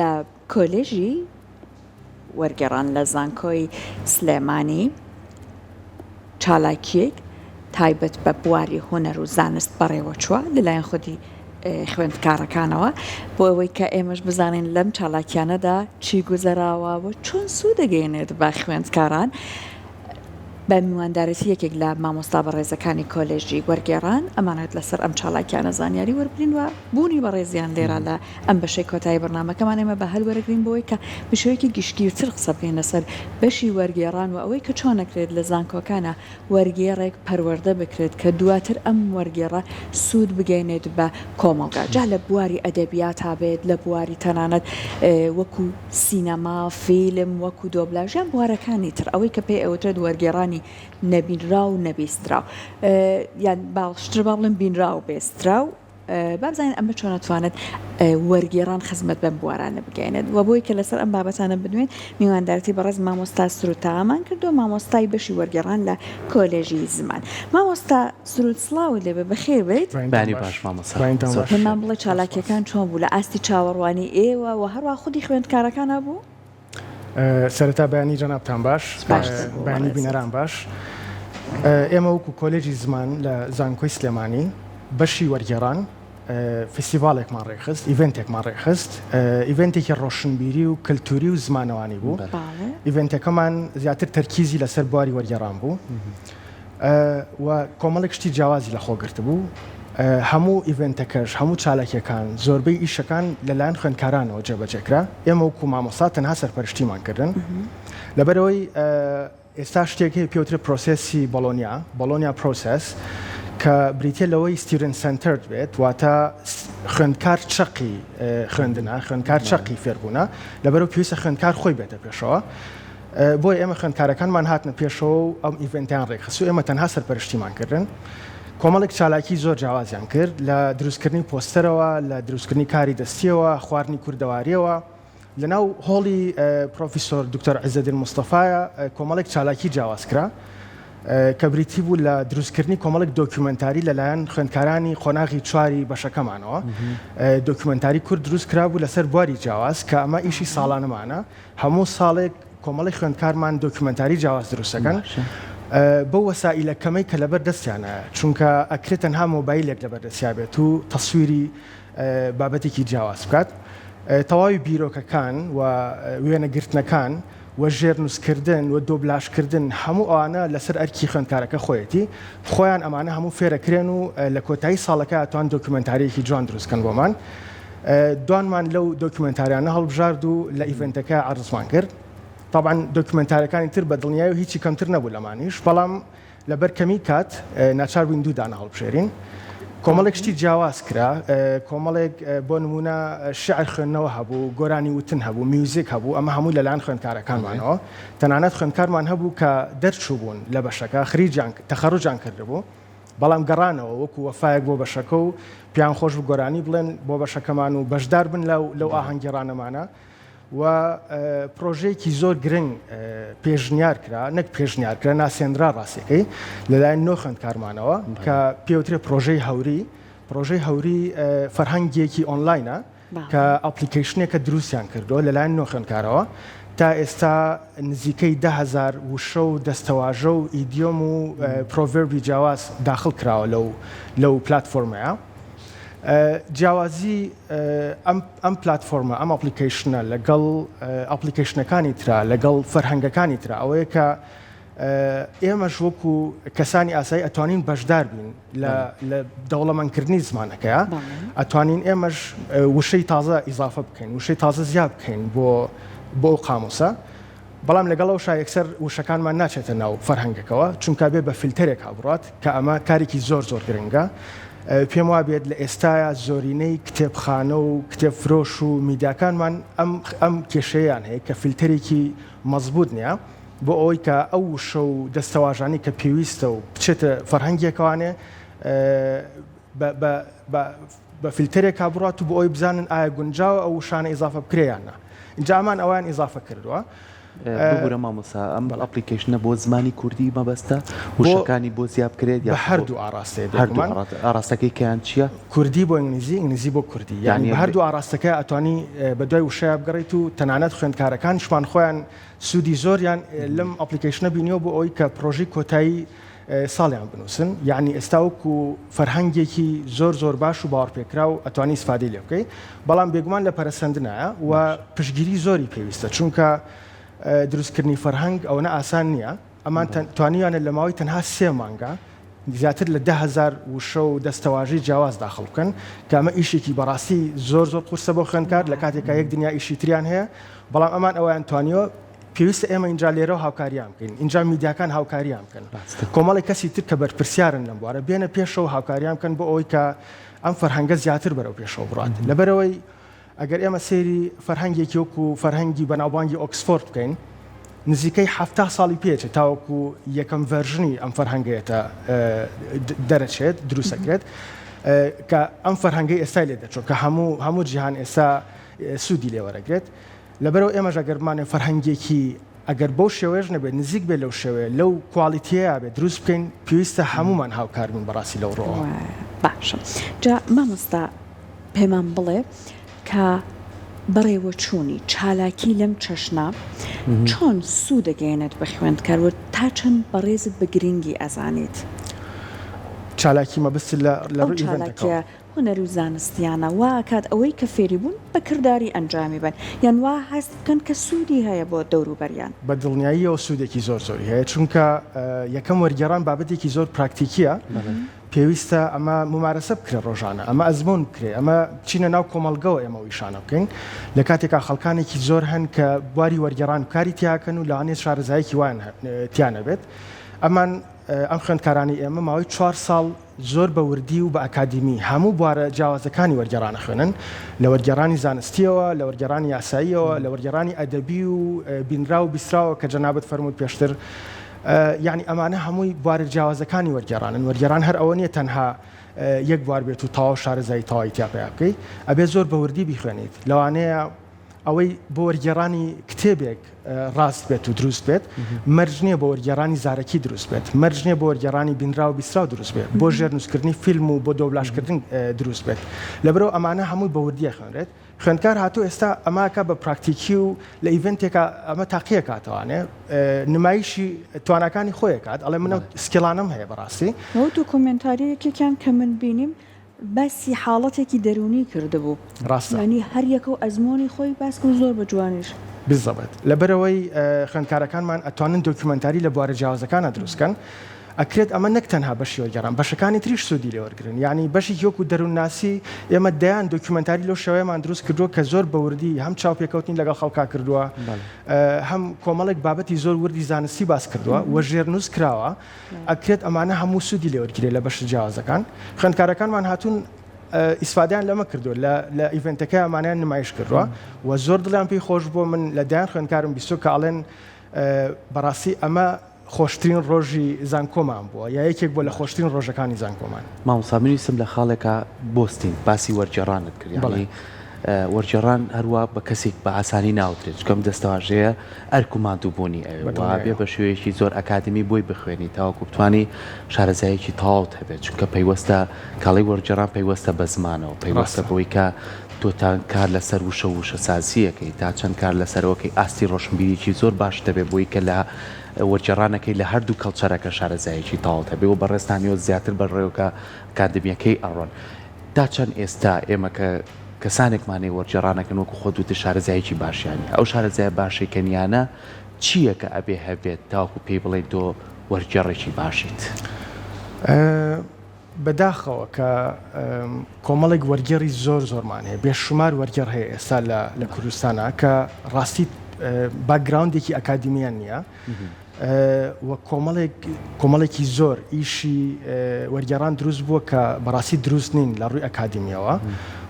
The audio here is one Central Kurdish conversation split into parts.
لە کۆلێژی وەرگێڕان لە زانکۆی سلێمانی چالاکییەک تایبەت بە بواری هونەر و زانست بەڕێوەچووە لەلایەن خودی خوێندکارەکانەوە بۆ ئەوەی کە ئێمەش بزانین لەم چالاکیانەدا چی گوزەراوە و چۆن سوود دەگەیەنێت بە خوێندکاران. بە میواندارێتی یەکێک لە مامۆستا بەڕێزەکانی کۆلێژی وەرگێڕان ئەمانەوێت لەسەر ئەم چالاکیانە زانیاری وەربگرین و بوونی بەڕێزیان لێرە لە ئەم بەشەی کۆتایی بەرنامەکەمان ئێمە بە هەل وەرەگرین بۆ ئەوەی کە بە شێوەیەکی گشتگیرتر قسە بکەین لەسەر بەشی وەرگێڕان و ئەوەی کە چۆن ئەکرێت لە زانکۆکانا وەرگێڕێک پەروەردە بکرێت کە دواتر ئەم وەرگێڕە سوود بگەینێت بە کۆمەڵگا جا لە بواری ئەدەبیاتا بێت لە بواری تەنانەت وەکو سینەما، فیلم، وەکو دۆبلاژ یان بوارەکانی تر ئەوەی کە پێی ئەوترێت وەرگێڕانی نەبینراو و نەبیستراو یان باشتر با بڵێم بینراو و بێستراو. با بزانین ئەمە چۆن ئەتوانێت وەرگێڕان خزمەت بەم بوارانە بگەیەنێت و بۆی کە لەسەر ئەم بابەتانە بدوێن میواندارەتی بەڕێز مامۆستا سرود تاغامان کردووە مامۆستای بەشی وەرگێڕان لە کۆلێژی زمان مامۆستا سرود سڵاوت لێبێ بەخێر بێیت. بەیانی باش مامۆستا زۆر پێمان بڵێ چالاکیەکان چۆن بوو لە ئاستی چاوەڕوانی ئێوە و هەروە خودی خوێندکارەکانا بوو؟ سەرەتا بەیانی جەنابتان باش، بەیانی بینەران باش. ئێمە وەکو کۆلێجی زمان لە زانکۆی سلێمانی بەشی وەرگێڕان فیستیڤاڵێکمان ڕێکخست، ئیڤێنتێکمان ڕێکخست، ئیڤێنتێکی ڕۆشنبیری و کەلتوری و زمانەوانی بوو. ئیڤێنتەکەمان زیاتر تەرکیزی لەسەر بواری وەرگێڕان بوو. و کۆمەڵێک شتی جیاوازی لەخۆ گرتبوو، هەموو ئیڤێنتەکەش، هەموو چالاکیەکان، زۆربەی ئیشەکان لەلایەن خوێندکارانەوە جێبەجێ کرا، ئێمە وەکو مامۆستا تەنها سەرپەرشتیمان کردن، لەبەرئەوەی ئێستا شتێک هەیە پێوترێ پرۆسێسی بۆڵۆنیا، Bologna Process، کە بریتیە لەوەی student centered بێت، واتە خوێندکار چەقی خوێندنە، خوێندکار چەقی فێربوونە، لەبەرئەوە پێویستە خوێندکار خۆی بێتە پێشەوە. بۆیە ئێمە خوێندکارەکانمان هاتنە پێشەوە و ئەم ئیڤێنتەیان ڕێکخست و ئێمە تەنها سەرپەرشتیمان کردن. کۆمەڵێک چالاکی زۆر جیاوازیان کرد لە دروستکردنی پۆستەرەوە، لە دروستکردنی کاری دەستیەوە، خواردنی کوردەواریەوە. لەناو هۆڵی پرۆفیسۆر دکتۆر عیزەدین مستەفایە کۆمەڵێک چالاکی جیاواز کرا کە بریتی بوو لە دروستکردنی کۆمەڵێک دۆکیومەنتاری لەلایەن خوێندکارانی قۆناغی چواری بەشەکەمانەوە. دۆکیومەنتاری کورد دروست کرابوو لەسەر بواری جیاواز کە ئەمە ئیشی ساڵانەمانە. هەموو ساڵێک کۆمەڵی خوێندکارمان دۆکیومەنتاری جیاواز دروست دەکەن بەو وەسائیلە کەمەی کە لەبەر دەستیانە چونکە ئەکرێت تەنها مۆبایلێک لەبەر دەستیا بێت و تەسویری بابەتێکی جیاواز بکات تەواوی بیرۆکەکان و وێنەگرتنەکان و ژێرنووسکردن و دۆبلاژکردن هەموو ئەوانە لەسەر ئەرکی خوێندکارەکە خۆیەتی خۆیان ئەمانە هەموو فێرەکرێن و لە کۆتایی ساڵەکە ئەتوان دۆکیومەنتاریەکی جوان دروستکەن بۆمان دوانمان لەو دۆکیومێنتاریانە هەڵبژارد و لە ئیڤێنتەکە عەرزمان کرد. تەبعەن دۆکیومێنتارەکانی تر بە دڵنیایەوە هیچی کەمتر نەبوو لەمانیش، بەڵام لەبەر کەمی کات ناچار بووین دوو دانە هەڵبژێرین. کۆمەڵێک شتی جیاواز کرا، کۆمەڵێک بۆ نموونە شیعر خوێندنەوە هەبوو، گۆرانی وتن هەبوو، میوزیک هەبوو، ئەمە هەمووی لەلایەن خوێندکارەکانمانەوە. تەنانەت خوێندکارمان هەبوو کە دەرچووبوون لە بەشەکە، خریجیان تەخەروجیان کردبوو. بەڵام گەڕانەوە وەکو وەفایەک بۆ بەشەکە و پێیان خۆش بوو گۆرانی بڵێن بۆ بەشەکەمان و بەشدار بن لەو ئاهەنگگێڕانەمانە و پرۆژەیەکی زۆر گرنگ پێشنیار کرا نەک پێشنیار کرا ناسێنرا ڕاستەکەی لەلایەن نۆ خوێندکارمانەوە کە پێوترێ پرۆژەی هەوری پرۆژەی هەوری فەرهەنگێکی ئۆنلاینە کە ئەپلیکەیشنێکە دروستیان کردووە لەلایەن نۆ خوێندکارەوە، تا ئێستا نزیکەی 10,000 وشە و دەستەواژە و idiom و proverb ی جیاواز داخڵ کراوە لەو لەو پلاتفۆرمەیە. جیاوازی ئەم ئەم پلاتفۆرمە ئەم ئەپلیکەیشنە لەگەڵ ئەپلیکەیشنەکانی ترا لەگەڵ فەرهەنگەکانی ترا ئەوەیە کە ئێمەش وەکو کەسانی ئاسایی ئەتوانین بەشدار بین لە دەوڵەمەندکردنی زمانەکەیا ئەتوانین ئێمەش وشەی تازە ئیزافە بکەین وشەی تازە زیاد بکەین بۆ بۆ ئەو قاموسە بەڵام لەگەڵ ئەو شایەکسەر وشەکانمان ناچێتە ناو فەرهەنگەکەوە چونکە بێ بە فلتەرێک هابڕات کە ئەمە کارێکی زۆر زۆر گرنگە پێم وابێت لە ئێستایا زۆرینەی کتێبخانە و کتێب فرۆش و میدیاکانمان ئەم ئەم کێشەیان هەیە کە فلتەرێکی مەزبوط نییە بۆ ئەوەی کە ئەو وشە و دەستەواژانەی کە پێویستە و بچێتە فەرهەنگێکەوانێ بە فیلتەرێکا بڕات و بۆ ئەوەی بزانن ئایا گونجاوە ئەو وشانە ئیزافە بکرێ یان نا. ئینجا ئەمان ئەویان ئیزافە کردووە. ببورە مامۆستا ئەم application ە بۆ زمانی کوردی مەبەستە وشەکانی بۆ زیاد بکرێت بە هەردوو ئاڕاستەیە بێگومان. ئاڕاستەکەی کەیان چییە؟ کوردی بۆ ئینگلیزی، ئینگلیزی بۆ کوردی یانی بە هەردوو ئاڕاستەکە ئەتوانی بە دوای وشەیا بگەڕێیت و تەنانەت خوێندکارەکانیشمان خۆیان سوودی زۆریان لەم application ە بینیوە بۆ ئەوەی کە پرۆژەی کۆتایی ساڵیان بنووسن یعنی ئێستا وەکو فەرهەنگێکی زۆر زۆر باش و باوەڕپێکراو ئەتوانی ئیسفادەی لێ بکەی بەڵام بێگومان لە پەرەسەندنایە و پشتگیری زۆری پێویستە چونکە دروستکردنی فەرهەنگ ئەوەنە ئاسان نییە ئەمان توانیویانە لە ماوەی تەنها سێ مانگا زیاتر لە 10,000 وشە و دەستەواژەی جیاواز داخڵ بکەن کە ئەمە ئیشێکی بەڕاستی زۆر زۆر قورسە بۆ خوێندکار لە کاتێکا یەک دنیا ئیشی تریان هەیە بەڵام ئەمان ئەویان توانیوە پێویستە ئێمە ئینجا لێرەوە هاوکاریان بکەین، ئینجا میدیاکان هاوکاریان بکەن، کۆمەڵێک کەسی تر کە بەرپرسیارن لەم بوارە بێنە پێشەوە هاوکاریان بکەن بۆ ئەوەی کە ئەم فەرهەنگە زیاتر بەرەو پێشەوە بڕات. لەبەرئەوەی ئەگەر ئێمە سەیری فەرهەنگێکی وەکو فەرهەنگی بەناوبانگی ئۆکسفۆرد بکەین، نزیکەی 70 ساڵی پێچێت تاوەکو یەکەم version ی ئەم فەرهەنگەیەتە دەرەچێت، دروستەکرێت کە ئەم فەرهەنگەی ئێستای لێ دەرچووە کە هەموو هەموو جیهان ئێستا سوودی لێ وەرەگرێت. لەبەرئەوە ئێمەش ئەگەر بمانەوێت فەرهەنگێکی ئەگەر بەو شێوەیەش نەبێت نزیک بێت لەو شێوەیە لەو quality یەیا بێت دروست بکەین پێویستە هەموومان هاوکار بین بەڕاستی لەو ڕووەوە. باشە جا مامۆستا پێمان بڵێ کە بەڕێوەچوونی چالاکی لەم چەشنە چۆن سوود دەگەیەنێت بە خوێندکار و تا چەند بەڕێزت بە گرنگی ئەزانیت؟ چالاکی مەبەستت لە ڕووی event ەکەوە؟ هونەر و زانستیانە وا ئەکات ئەوەی کە فێری بوون بە کرداری ئەنجامی بەن یان وا هەست بکەن کە سوودی هەیە بۆ دەوروبەریان. بە دڵنیاییەوە سوودێکی زۆر زۆری هەیە چونکە یەکەم وەرگێڕان بابەتێکی زۆر پراکتیکیە پێویستە ئەمە مومارەسە بکرێت ڕۆژانە ئەمە ئەزموون بکرێت ئەمە بچینە ناو کۆمەڵگەوە ئێمە ئەو ئیشانە بکەین لە کاتێکا خەڵکانێکی زۆر هەن کە بواری وەرگێڕان کاری تیاکەن و لەوانەیە شارەزایەکی وایان تیا نەبێت ئەمان ئەم خوێندکارانەی ئێمە ماوەی چوار ساڵ زۆر بە وردی و بە ئەکادیمی هەموو بوارە جیاوازەکانی وەرگێڕان ئەخوێنن، لە وەرگێڕانی زانستییەوە، لە وەرگێڕانی یاساییەوە، لە وەرگێڕانی ئەدەبی و بینراو و بیستراوە کە جەنابت فەرمووت پێشتر. یانی ئەمانە هەمووی بوارە جیاوازەکانی وەرگێڕانن. وەرگێڕان هەر ئەوە نییە تەنها یەک بوار بێت و تەواو شارەزایی تەواوی تیا پەیا بکەی. ئەبێ زۆر بە وردی بیخوێنیت. لەوانەیە ئەوەی بۆ وەرگێڕانی کتێبێک ڕاست بێت و دروست بێت، مەرج نییە بۆ وەرگێڕانی زارەکی دروست بێت، مەرج نییە بۆ وەرگێڕانی بینراو و بیستراو دروست بێت، بۆ ژێرنووسکردنی فیلم و بۆ دۆبلاژکردن دروست بێت. لەبەرئەوە ئەمانە هەمووی بە وردی ئەخوێنرێت. خوێندکار هاتوو ئێستا ئەمە ئەکا بە پراکتیکی و لە event ێکا ئەمە تاقی ئەکاتەوانێ، نمایشی تواناکانی خۆی ئەکات، ئەڵێ من ئەو skill انەم هەیە بەڕاستی. ئەو دۆکۆمێنتارییە یەکێکیان کە من بینیم باسی حاڵەتێکی دەروونی کردبوو. ڕاستە. یانی هەر یەکە و ئەزموونی خۆی باس کرد زۆر بە جوانیش. بالضبط. لەبەرئەوەی خوێندکارەکانمان ئەتوانن دۆکیومەنتاری لە بوارە جیاوازەکانا دروست کەن، ئەکرێت ئەمە نەک تەنها بەشی وەرگێڕان بەشەکانی تریش سوودی لێ وەرگرن. یانی بەشێکی وەکو دەروونناسی ئێمە دەیان دۆکیومەنتاری لەو شێوەیەمان دروست کردووە کە زۆر بە وردی هەم چاوپێکەوتنی لەگەڵ خەڵکا کردووە، هەم کۆمەڵێک بابەتی زۆر وردی زانستی باس کردووە و ژێرنووس کراوە. ئەکرێت ئەمانە هەموو سوودی لێ وەرگیرێت لە بەشە جیاوازەکان. خوێندکارەکانمان هاتوون ئیسفادەیان لەمە کردووە، لە لە event ەکەی ئەمانەیان نمایش کردووە و زۆر دڵیان پێی خۆش بووە. من لە دەیان خوێندکارم بیستووە کە ئەڵێن بەڕاستی ئەمە خۆشترین ڕۆژی زانکۆمان بووە یا یەکێک بووە لە خۆشترین ڕۆژەکانی زانکۆمان. مامۆستا من ویستم لە خاڵێکا بوەستین، باسی وەرگێڕانت کرد، یانی وەرگێڕان هەروا بە کەسێک بە ئاسانی ناوترێت، چونکە ئەم دەستەواژەیە ئەرک و ماندووبوونی ئەوێ و ئەبێ بە شێوەیەکی زۆر ئەکادمی بۆی بخوێنی تاوەکو بتوانی شارەزاییەکی تەواوت هەبێت چونکە پەیوەستە کاڵی وەرگێڕان پەیوەستە بە زمانەوە پەیوەستە بەوەی کە تۆ تا کار لەسەر وشە و وشەسازییەکەی تا چەند کار لەسەرەوەکەی ئاستی ڕۆشنبیریی زۆر باش دەبێت بۆی کە لە وەرگێڕانەکەی لە هەردوو culture ەکە شارەزاییەکی تەواوت هەبێ و بەڕێزتانیەوە زیاتر بە ڕێوکە ئەکادمییەکەی ئەڕۆن تا چەند ئێستا ئێمە کە کەسانێکمان هەیە وەرگێڕان ئەکەن وەکو خۆت وتت شارەزایەکی باشیان نیە ئەو شارەزایە باشەی کە نیانە چییە کە ئەبێ هەبێت تاوەکو پێی بڵێین تۆ وەرگێڕێکی باشیت؟ بەداخەوە کە کۆمەڵێک وەرگێڕی زۆر زۆرمان هەیە بێشومار وەرگێڕ هەیە ئێستا لە کوردستانا کە ڕاستی background ێکی ئەکادیمیان نییە و کۆمەڵێک کۆمەڵێکی زۆر ئیشی وەرگێڕان دروست بووە کە بەڕاستی دروست نین لە ڕووی ئەکادیمیەوە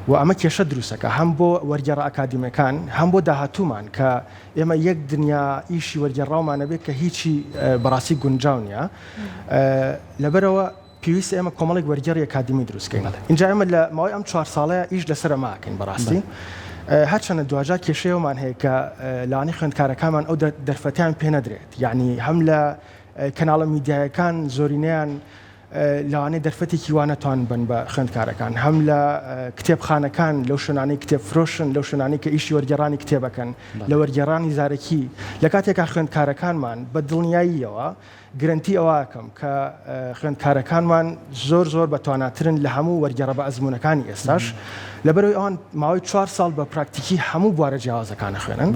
و ئەمە کێشە دروستەکە هەم بۆ وەرگێڕە ئەکادیمەکان هەم بۆ داهاتوومان کە ئێمە یەک دنیا ئیشی وەرگێڕاومان ئەبێت کە هیچی بەڕاستی گونجاو نییە لەبەرەوە پێویستە ئێمە کۆمەڵێک وەرگێڕی ئەکادیمی دروست کەین. ئینجا ئێمە لە ماوەی ئەم چوار ساڵەیا ئیش لەسەر ئەمە ئەکەین بەڕاستی. هەرچەندە دواجار کێشەی ئەومان هەیە کە لەوانەیە خوێندکارەکانمان ئەو دەرفەتیان پێ نەدرێت یعنی هەم لە کەناڵە میدیایەکان زۆرینەیان لەوانەیە دەرفەتێکی وا نەتوان بن بە خوێندکارەکان هەم لە کتێبخانەکان لەو شوێنانەی کتێب فرۆشن لەو شوێنانەی کە ئیشی وەرگێڕانی کتێبەکەن لە وەرگێڕانی زارەکی لە کاتێکا خوێندکارەکانمان بە دڵنیاییەوە گرەنتی ئەوە ئەکەم کە خوێندکارەکانمان زۆر زۆر بە تواناترن لە هەموو وەرگێڕە بە ئەزموونەکانی ئێستاش لەبەرەوەی ئەوان ماوەی چوار ساڵ بە پراکتیکی هەموو بوارە جیاوازەکان ئەخوێنن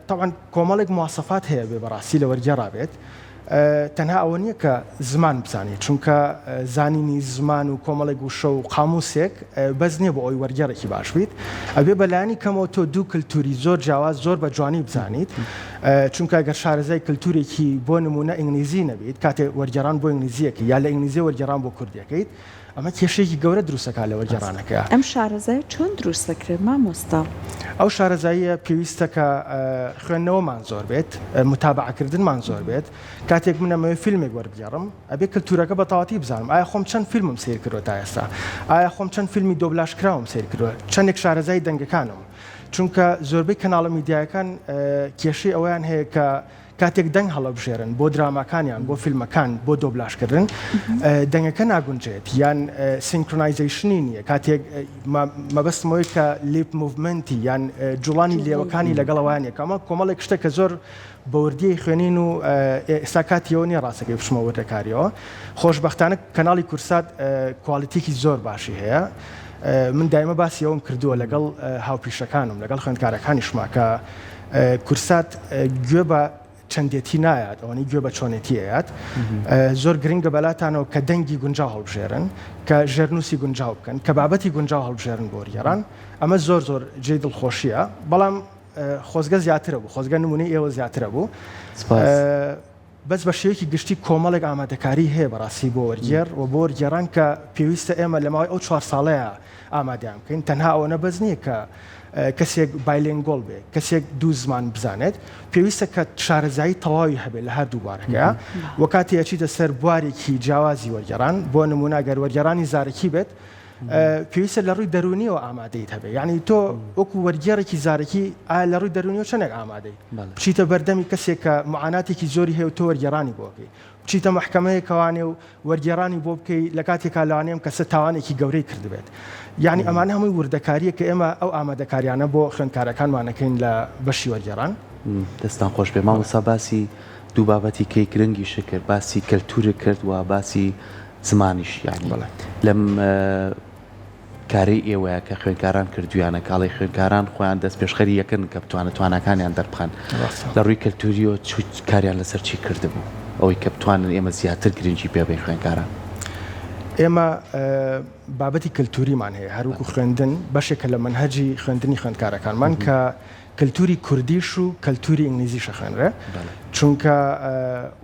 تەبعەن کۆمەڵێک مواسەفات هەیە بێ بەڕاستی لە وەرگێڕا بێت تەنها ئەوە نییە کە زمان بزانیت، چونکە زانینی زمان و کۆمەڵێک وشە و قامووسێک بەس نییە بۆ ئەوەی وەرگێڕێکی باش بیت. ئەبێ بە لایەنی کەمەوە تۆ دوو کلتوری زۆر جیاواز زۆر بە جوانی بزانیت، چونکە گەر شارەزای کلتورێکی بۆ نموونە ئینگلیزی نەبیت، کاتێ وەرگێڕان بۆ ئینگلیزی ئەکەی یا لە ئینگلیزییەوە وەرگێڕان بۆ کوردی ئەکەیت، ئەمە کێشەیەکی گەورە دروست ئەکات لە وەرگێڕانەکەیا. ئەم شارەزایە چۆن دروست دەکرێت مامۆستا؟ ئەو شارەزاییە پێویستە کە خوێندنەوەمان زۆر بێت، متابەعەکردنمان زۆر بێت. کاتێک من ئەمەوێت فیلمێک وەربگێڕم، ئەبێ کلتورەکە بە تەواتی بزانم. ئایا خۆم چەند فیلمم سەیر کردووە تا ئێستا؟ ئایا خۆم چەند فیلمی دۆبلاژکراوم سەیر کردووە؟ چەندێک شارەزای دەنگەکانم؟ چونکە زۆربەی کەناڵە میدیایەکان کێشەی ئەوەیان هەیە کە کاتێک دەنگ هەڵەبژێرن بۆ دراماکانیان بۆ فیلمەکان بۆ دۆبلاژکردن دەنگەکە ناگونجێت یان synchronization ی نییە کاتێک مەبەستم ئەوەیە کە lip movement ی یان جوڵانی لێوەکانی لەگەڵ ئەوان یەکە ئەمە کۆمەڵێک شتە کە زۆر بە وردیی خوێنین و ئێستا کاتی ئەوە نییە ڕاستەکەی بچمە وردەکاریەوە خۆشبەختانە کەناڵی کورسات quality ێکی زۆر باشی هەیە من دایمە باسی ئەوم کردووە لەگەڵ هاوپیشەکانم لەگەڵ خوێندکارەکانیشما کە کورسات گوێ بە چەندێتی نایات ئەوەنەی گوێ بە چۆنێتی ئەیات زۆر گرنگە بەلاتانەوە کە دەنگی گونجاو هەڵبژێرن کە ژێرنووسی گونجاو بکەن کە بابەتی گونجاو هەڵبژێرن بۆ وەرگێڕان ئەمە زۆر زۆر جێی دڵخۆشیە بەڵام خۆزگە زیاترە بوو خۆزگە نمونەی ئێوە زیاترە بوو بەس بە شێوەیەکی گشتی کۆمەڵێک ئامادەکاری هەیە بەڕاستی بۆ وەرگێڕ و بۆ وەرگێڕان کە پێویستە ئێمە لە ماوەی ئەو چوار ساڵەیا ئامادەیان بکەین تەنها ئەوەنە بەس نییە کە کەسێک bilingual بێ کەسێک دوو زمان بزانێت پێویستە کە شارەزایی تەواوی هەبێت لە هەردوو بوارەکەیا و کاتێ ئەچیتە سەر بوارێکی جیاوازی وەرگێڕان بۆ نموونە گەر وەرگێڕانی زارەکی بێت پێویستە لە ڕووی دەروونیەوە ئامادەیت هەبێ یعنی تۆ وەکو وەرگێڕێکی زارەکی ئایا لە ڕووی دەروونیەوە چەندێک ئامادەی بچیتە بەردەمی کەسێک کە معاناتێکی زۆری هەیە و تۆ وەرگێڕانی بۆ بکەی بچیتە مەحکەمەیەکەوانێ و وەرگێڕانی بۆ بکەی لە کاتێکا لەوانەیە ئەم کەسە تاوانێکی گەورەی کردبێت یعنی ئەمانە هەمووی وردەکاریە کە ئێمە ئەو ئامادەکاریانە بۆ خوێندکارەکانمان ئەکەین لە بەشی وەرگێڕان. دەستتان خۆش بێ مامۆستا باسی دوو بابەتی کەی گرنگیشت کرد باسی کەلتورت کرد و باسی زمانیش یانی لەم کارەی ئێوەیە کە خوێندکاران کردویانە کاڵی خوێندکاران خۆیان دەست پێشخەری یەکن کە بتوانە تواناکانیان دەربخەن لە ڕووی کەلتوریەوە کاریان لەسەر چی کردبوو ئەوەی کە بتوانن ئێمە زیاتر گرنگی پێ بەین خوێندکاران؟ ئێمە بابەتی کەلتوریمان هەیە هەروەکو خوێندن بەشێکە لە مەنهەجی خوێندنی خوێندکارەکانمان کە کەلتوری کوردیش و کەلتوری ئینگلیزیش ئەخوێنرێ چونکە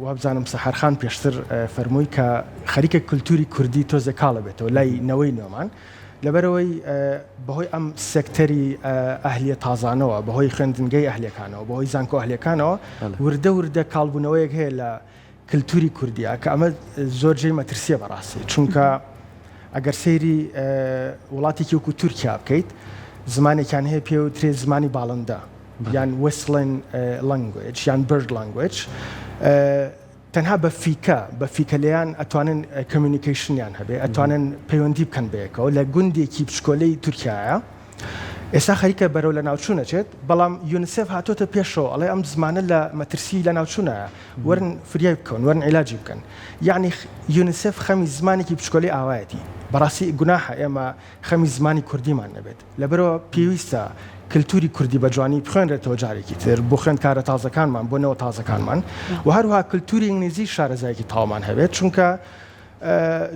وابزانم سەحەر خان پێشتر فەرمووی کە خەریکە کلتوری کوردی تۆزێ کاڵە بێتەوە لای نەوەی نوێمان لەبەرەوەی بەهۆی ئەم سێکتەری ئەهلیە تازانەوە بەهۆی خوێندنگەی ئەهلیەکانەوە بەهۆی زانکۆ ئەهلیەکانەوە وردە وردە کاڵبوونەوەیەک هەیە لە کلتوری کوردیە کە ئەمە زۆر جێی مەترسیە بەڕاستی چونکە ئەگەر سەیری وڵاتێکی وەکو تورکیا بکەیت زمانێکیان هەیە پێوترێ زمانی باڵندە یان whistling language یان bird language تەنها بە فیکە بە فیکە لێیان ئەتوانن communication یان هەبێ ئەتوانن پەیوەندی بکەن بەیەکەوە لە گوندێکی بچکۆلەی تورکایە ئێستا خەریکە بەرەو لەناوچوون ئەچێت، بەڵام یونسێف هاتۆتە پێشەوە ئەڵێ ئەم زمانە لە مەترسیی لەناوچوونایە، وەرن فریای بکەون، وەرن عیلاجی بکەن. یەعنی یونسێف خەمی زمانێکی بچکۆلەی ئاوایەتی. بەڕاستی گوناحە ئێمە خەمی زمانی کوردیمان نەبێت. لەبەرئەوە پێویستە کلتوری کوردی بە جوانی بخوێنرێتەوە جارێکی تر بۆ خوێندکارە تازەکانمان، بۆ نەوە تازەکانمان و هەروەها کلتوری ئینگلیزیش شارەزایەکی تەواومان هەبێت، چونکە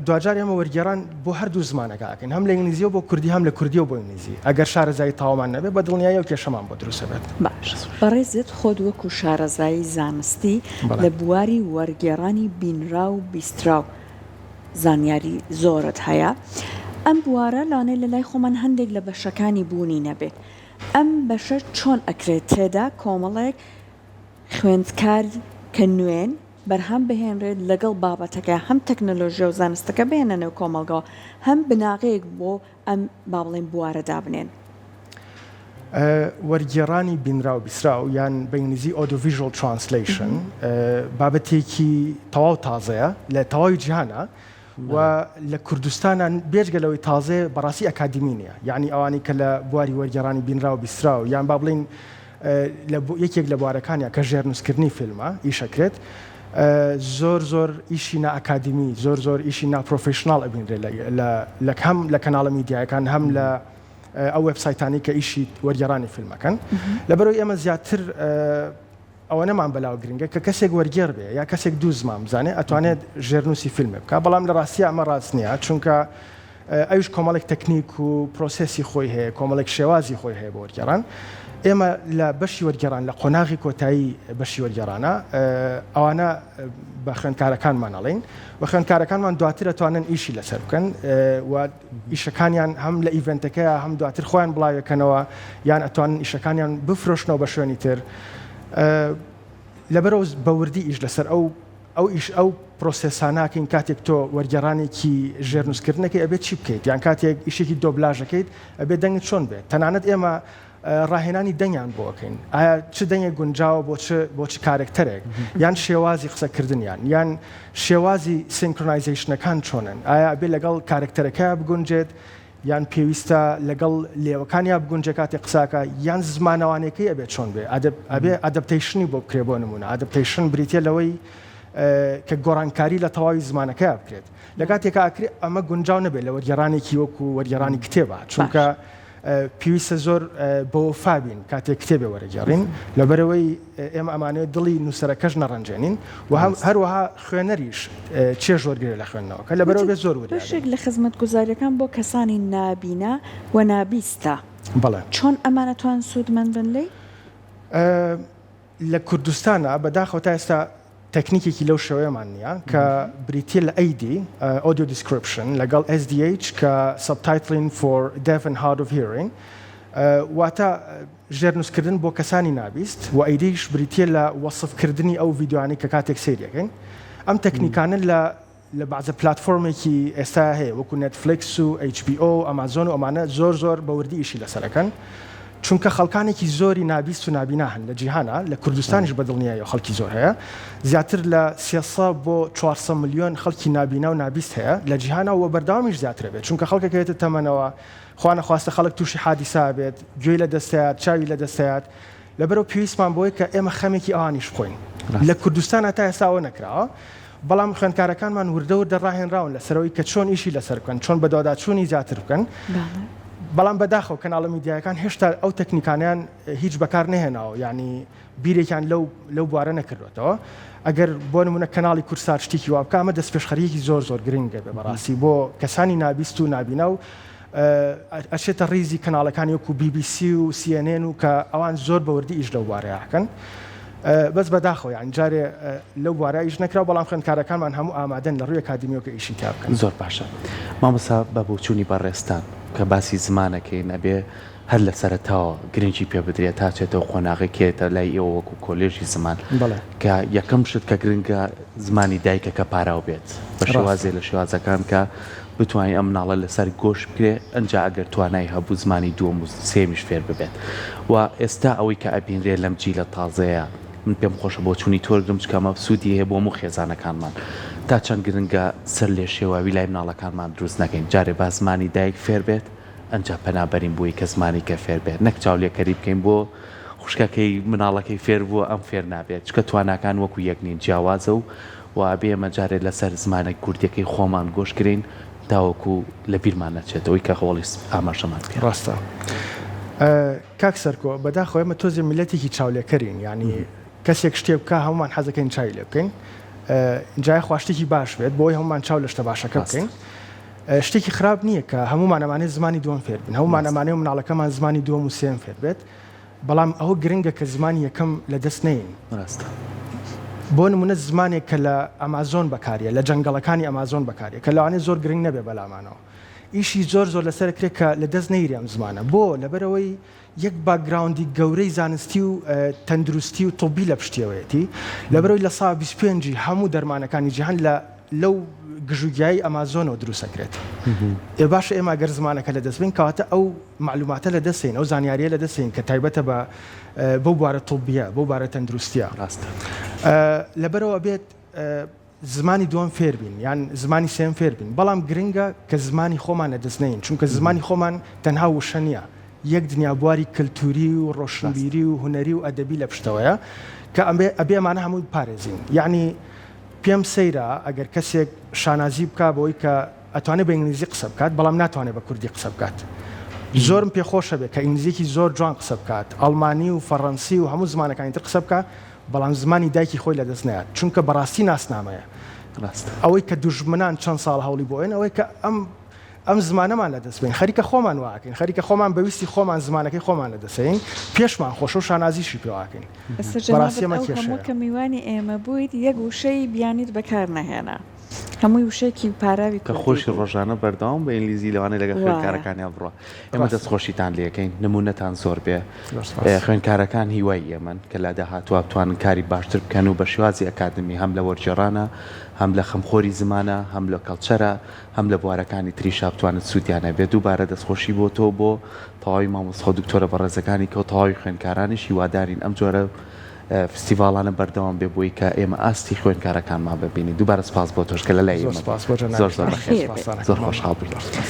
دواجار ئێمە وەرگێڕان بۆ هەردوو زمانەکە ئەکەین هەم لە ئینگلیزیەوە بۆ کوردی هەم لە کوردیەوە بۆ ئینگلیزی ئەگەر شارەزایی تەواومان نەبێت بە دڵنیایی ئەو کێشەمان بۆ دروست ئەبێت. باش بەڕێزت خۆت وەکو شارەزایی زانستی لە بواری وەرگێڕانی بینراو و بیستراو زانیاری زۆرت هەیە ئەم بوارە لانێ لە لای خۆمان هەندێک لە بەشەکانی بوونی نەبێت ئەم بەشە چۆن ئەکرێت تێدا کۆمەڵێک خوێندکار کە نوێن بەرهەم بهێنرێت لەگەڵ بابەتەکە هەم تەکنەلۆژیا و زانستەکە بهێنە نێو کۆمەڵگەوە هەم بناغەیەک بۆ ئەم با بڵێین بوارە دابنێن. وەرگێڕانی بینراو بیسراو یان بە ئینگلیزی Audio-visual Translation بابەتێکی تەواو تازەیە لە تەواوی جیهانا و لە کوردستانا بێجگە لەوەی تازەیە بەڕاستی ئەکادیمی نییە یانی ئەوانەی کە لە بواری وەرگێڕانی بینراو بیسراو یان با بڵێین لە یەکێک لە بوارەکانیا کە ژێرنووسکردنی فیلمە ئیشەکرێت زۆر زۆر ئیشی نائەکادیمی زۆر زۆر ئیشی ناپرۆفیشناڵ ئەبینرێت لە هەم لە کەناڵە میدیایەکان هەم لە ئەو وێبسایتانەی کە ئیشی وەرگێڕانی فیلم ئەکەن. لەبەرئەوەی ئێمە زیاتر ئەوەنەمان بەلاوە گرنگە کە کەسێک وەرگێڕ بێ یا کەسێک دوو زمان بزانێ ئەتوانێت ژێرنووسی فیلمێ بکا، بەڵام لە ڕاستیا ئەمە ڕاست نییە، چونکە ئەویش کۆمەڵێک تەکنیک و پرۆسێسی خۆی هەیە، کۆمەڵێک شێوازی خۆی هەیە بۆ وەرگێڕان. ئێمە لە بەشی وەرگێڕان لە قۆناغی کۆتایی بەشی وەرگێڕانە ئەوانە بە خوێندکارەکانمان ئەڵێین و خوێندکارەکانمان دواتر ئەتوانن ئیشی لەسەر بکەن و ئیشەکانیان هەم لە ئیڤێنتەکەیا هەم دواتر خۆیان بڵاوێکەنەوە یان ئەتوانن ئیشەکانیان بفرۆشنەوە بە شوێنی تر لەبەرەوە بە وردی ئیش لەسەر ئەو ئەو ئیش ئەو پرۆسێساناکەین کاتێک تۆ وەرگێڕانێکی ژێرنووسکردنەکەی ئەبێت چی بکەیت یان کاتێک ئیشێکی دۆبلاژەکەیت ئەبێت دەنگت چۆن بێت تەنانەت ئێمە ڕاهێنانی دەنگیان بۆ ئەکەین ئایا چ دەنگێک گونجاوە بۆ چ بۆ چ کارەکتەرێک یان شێوازی قسەکردنیان یان شێوازی synchronization ەکان چۆنن ئایا ئەبێ لەگەڵ کارەکتەرەکەیا بگونجێت یان پێویستە لەگەڵ لێوەکانیا بگونجێ کاتێک قساکە یان زمانەوانەکەی ئەبێ چۆن بێ ئەبێ adaptation ی بۆ بکرێ بۆ نمونە adaptation بریتە لەوەی کە گۆڕانکاری لە تەواوی زمانەکەیا بکرێت لە کاتێکا ئەکرێ ئەمە گونجاو نەبێت لە وەرگێڕانێکی وەکو وەرگێڕانی کتێبە چونکە پێویستە زۆر بەوەفا بین کاتێک کتێبێ وەرەگێڕین، لەبەرئەوەی ئێمە ئەمانەوێت دڵی نووسەرەکەش نەڕەنجێنین و هەروەها خوێنەریش چێژ وەرگرێت لە خوێندنەوەکە، لەبەرئەوە بێت زۆر وریا بین. بەشێک لە خزمەتگوزارییەکان بۆ کەسانی نابینا و نابیستە، بەڵێ. چۆن ئەمانە توان سوودمەند بن لێی؟ لە کوردستانا بەداخەوە تا ئێستا تەکنیکێکی لەو شێوەیەمان نییە کە بریتییە لە AD، Audio Description، لەگەڵ SDH کە Subtitling for Deaf and Hard of Hearing واتە ژێرنووسکردن بۆ کەسانی نابیست و AD یش بریتییە لە وەسفکردنی ئەو ڤیدیۆیانەی کە کاتێک سەیری ئەکەین. ئەم تەکنیکانە لە لە بەعزە پلاتفۆرمێکی ئێستا هەیە وەکو نێتفلیکس و ئەیچ بی ئۆ و ئەمازۆن و ئەمانە زۆر زۆر بە وردی ئیشی لەسەر ئەکەن چونکە خەڵکانێکی زۆری نابیست و نابینا هەن لە جیهانا لە کوردستانیش بە دڵنیاییەوە خەڵکی زۆر هەیە زیاتر لە 300 بۆ 400 ملیۆن خەڵکی نابینا و نابیست هەیە لە جیهانا و بەردەوامیش زیاترە بێت چونکە خەڵکەکەوێتە تەمەنەوە خوا نەخواستە خەڵک تووشی حادیسە بێت گوێی لە دەستەیات چاوی لە دەستەیات لەبەرئەوە پێویستمان بەوەیە کە ئێمە خەمێکی ئەوانیش بخۆین. لە کوردستانا تا ئێستا ئەوە نەکراوە، بەڵام خوێندکارەکانمان وردە وردە ڕاهێنراون لەسەرەوەی کە چۆن ئیشی لەسەر بکەن، چۆن بەدواداچوونی زیاتر بکەن. بەڵام بەداخەوە کەناڵە میدیایەکان هێشتا ئەو تەکنیکانەیان هیچ بەکار نەهێناوە، یانی بیرێکیان لەو لەو بوارە نەکردوێتەوە. ئەگەر بۆ نمونە کەناڵی کوردسات شتێکی وا بکا، ئەمە دەستپێشخەرییەکی زۆر زۆر گرنگە بێ بەڕاستی بۆ کەسانی نابیست و نابینا و ئەچێتە ڕیزی کەناڵەکانی وەکو بی بی سی و سی ئێن ئێن و کە ئەوان زۆر بە وردی ئیش لەو بوارەیا ئەکەن بەس بەداخەوە یانی جارێ لەو بوارە ئیش نەکرا بەڵام خوێندکارەکانمان هەموو ئامادەن لە ڕووی ئەکادیمیەوە کە ئیشی تیا بکەن. زۆر باشە مامۆستا بە بۆچوونی بەڕێزتان کە باسی زمانەکەین ئەبێ هەر لە سەرەتاوە گرنگی پێ بدرێت تا چێتەوە قۆناغێک کێتە لای ئێوە وەکو کۆلێژی زمان کە یەکەم شت کە گرنگە زمانی دایکە کە پاراو بێت بە شێوازێ لە شێوازەکان کە بتوانین ئەم مناڵە لەسەر گۆش بکرێ ئەنجا ئەگەر توانای هەبوو زمانی دووەم و سێیەمیش فێر ببێت و ئێستا ئەوەی کە ئەبینرێ لەم جیلە تازەیە من پێم خۆشە بۆچوونی تۆ وەرگرم چونکە ئەمە سوودی هەیە بۆ هەموو خێزانەکانمان تا چەند گرنگە سەر لێشێواوی لای مناڵەکانمان دروست نەکەین جارێ با زمانی دایک فێر بێت ئەنجا پەنا بەرین بۆی کە زمانی کە فێر بێت نەک چاولێکەری بکەین بۆ خوشکەکەی مناڵەکەی فێر بووە ئەم فێر نابێت چونکە تواناکان وەکو یەک نین جیاوازە و و ئەبێ ئێمە جارێ لەسەر زمانە کوردیەکەی خۆمان گۆش کرێین تاوەکو لە بیرمان نەچێت ئەوەی کە هەوڵی ئاماژەمان پێ. ڕاستە کاک سەرکۆ بەداخەوە ئێمە تۆزێ میللەتێکی چاولێکەرین یانی کەسێک شتێ بکا هەموومان حەزەکەین چاوی لێ بکەین جا یاخوا شتێکی باش بێت بۆی هەموومان چاو لە شتە باشەکە بکەین شتێکی خراپ نییە کە هەموومان ئەمانێ زمانی دووەم فێر بین هەموومان ئەمانێ و مناڵەکەمان زمانی دووەم و سێم فێر بێت بەڵام ئەوە گرنگە کە زمانی یەکەم لە دەست نەین. ڕاستە. بۆ نموونە زمانێک کە لە ئەمازۆن بەکاریە، لە جەنگەڵەکانی ئەمازۆن بەکاریە، کە لەوانەیە زۆر گرنگ نەبێ بەلامانەوە. ئیشی زۆر زۆر لەسەر ئەکرێ کە لە دەست نەیرێ ئەم زمانە. بۆ؟ لەبەرئەوەی یەک background ی گەورەی زانستی و تەندروستی و طبی لە پشتیەوەیەتی. لەبەرئەوەی 25% ی هەموو دەرمانەکانی جیهان لە لەو. گژوگیای ئەمازۆنەوە دروست ئەکرێت. ئێ باشە ئێمە گەر زمانەکە لەدەست بەین کەواتە ئەو مەعلوماتە لەدەست دەین، ئەو زانیارییە لەدەست دەین کە تایبەتە بە بەو بوارە طبیە، بەو بارە تەندروستیە. ڕاستە. لەبەرئەوە ئەبێت زمانی دووەم فێر بین یان زمانی سێیەم فێر بین، بەڵام گرنگە کە زمانی خۆمان لەدەست نەین، چونکە زمانی خۆمان تەنها وشە نییە، یەک دنیا بواری کەلتوری و ڕۆشنبیری و هونەری و ئەدەبی لە پشتەوەیە کە ئەبێ ئەمانە هەمووی بپارێزین. یەعنی پێم سەیرە ئەگەر کەسێک شانازی بکا بەوەی کە ئەتوانێ بە ئینگلیزی قسە بکات بەڵام ناتوانێ بە کوردی قسە بکات. زۆرم پێ خۆشە بێ کە ئینگلیزیەکی زۆر جوان قسە بکات، ئەڵمانی و فەڕەنسی و هەموو زمانەکانی تر قسە بکا بەڵام زمانی دایکی خۆی لەدەست نەیات چونکە بەڕاستی ناسنامەیە. ڕاستە. ئەوەی کە دوژمنان چەند ساڵ هەوڵی بۆ ئەیەن ئەوەیە کە ئەم ئەم زمانەمان لەدەست بەین. خەریکە خۆمان وا ئەکەین. خەریکە خۆمان بە ویستی خۆمان زمانەکەی خۆمان لەدەست ئەیەین. پێشمان خۆشە و شانازیشی پێوە ئەکەین. ئێستا بەڕاستی جەنابت ئەمە ئەو هەموو کێشەیە. کە میوانی ئێمە بوویت یەک وشەی بیانیت بەکار نەهێنا. هەمووی وشەیەکی پاراوی کە کوردی خۆشی بوو. ڕۆژانە بەردەوام بە ئینگلیزی لەوانەیە لەگەڵ وایە. خوێندکارەکانیا بڕوا. ئێمە ڕاستە. دەستخۆشیتان لێکەین. نموونەتان زۆر بێ. زۆر سپاس. خوێندکارەکان هیوای ئێمەن کە لە داهاتووا بتوانن کاری باشتر بکەن و بە شێوازی ئەکادمی هەم لە وەرگێڕانا، هەم لە خەمخۆری زمانا، هەم لە کەڵچەرا، هەم لە بوارەکانی تریشا بتوانن سوودیان هەبێت دووبارە دەستخۆشی بۆ تۆ و بۆ تەواوی مامۆستا و دکتۆرە بەڕێزەکانی کە و تەواوی خوێندکارانیش هیوادارین ئەم جۆرە فستیڤاڵانە بەردەوام بێ بۆی کە ئێمە ئاستی خوێندکارەکانمان ببینین دووبارە سپاس بۆ تۆش کە لە لای زۆر ئێمە سپاس بۆ زۆر زۆر جەنابیشتان بەخێر بەخێر بێی. زۆر سپاستان ئەکەم خۆشحاڵ بووین. زۆر سپاس.